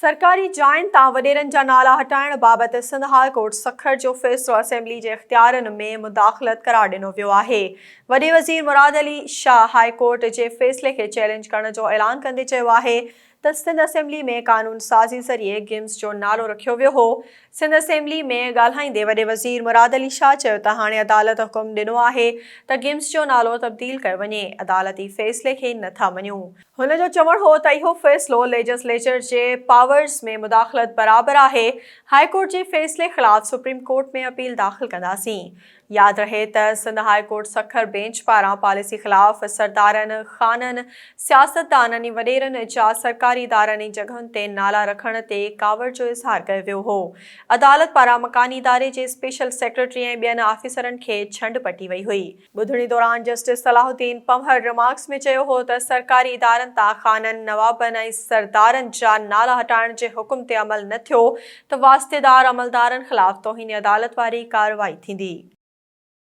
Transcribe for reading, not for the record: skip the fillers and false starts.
سرڪاري جاين تان وڏيرن جا نالا هٽائڻ بابت سنڌ هاء ڪورٽ سکر جو فيصلو اسيمبلي جي اختيارن ۾ مداخلت قرار ڏنو ويو آهي. وڏي وزير مراد علي شاهه هاء ڪورٽ جي فيصلي کي چئلينج ڪرڻ جو اعلان ڪندي چيو آهي ته سنڌ اسيمبلي ۾ قانون سازي ذريعي گمز جو نالو رکيو ويو هو. سنڌ اسيمبلي ۾ ڳالهائيندي وڏي وزير مراد علي شاهه چيو ته هاڻي عدالت حڪم ڏنو آهي ته گمز جو نالو تبديل ڪيو وڃي، عدالتي فيصلي کي نٿا مڃون. هن جو چوڻ هو ته اهو فيصلو ليجسليچر جي پاورز ۾ مداخلت برابر آهي، هاء ڪورٽ جي فيصلي خلاف سپريم ڪورٽ ۾ اپيل داخل ڪنداسين. ياد رهي ته Sindh high court Sukkur bench پاران پاليسي خلاف سردارن، خانن، سياستدانن ۽ وڏيرن جا سرڪاري ادارن ۽ جڳهن تي نالا رکڻ تي ڪاوڙ جو اظهار ڪيو ويو هو. عدالت پاران مڪاني اداري جي اسپيشل سيڪريٽري ۽ ٻين آفيسرن کي ڇنڊ پٽي وئي هئي. ٻڌڻي دوران جسٽس صلاح الدين پنهور رمارڪس ۾ چيو هو ته سرڪاري ادارن تان خانن، نوابن ۽ سردارن جا نالا هٽائڻ جي حڪم تي عمل نه ٿيو ته واسطيدار عملدارن خلاف توهين عدالت واري ڪارروائي ٿيندي.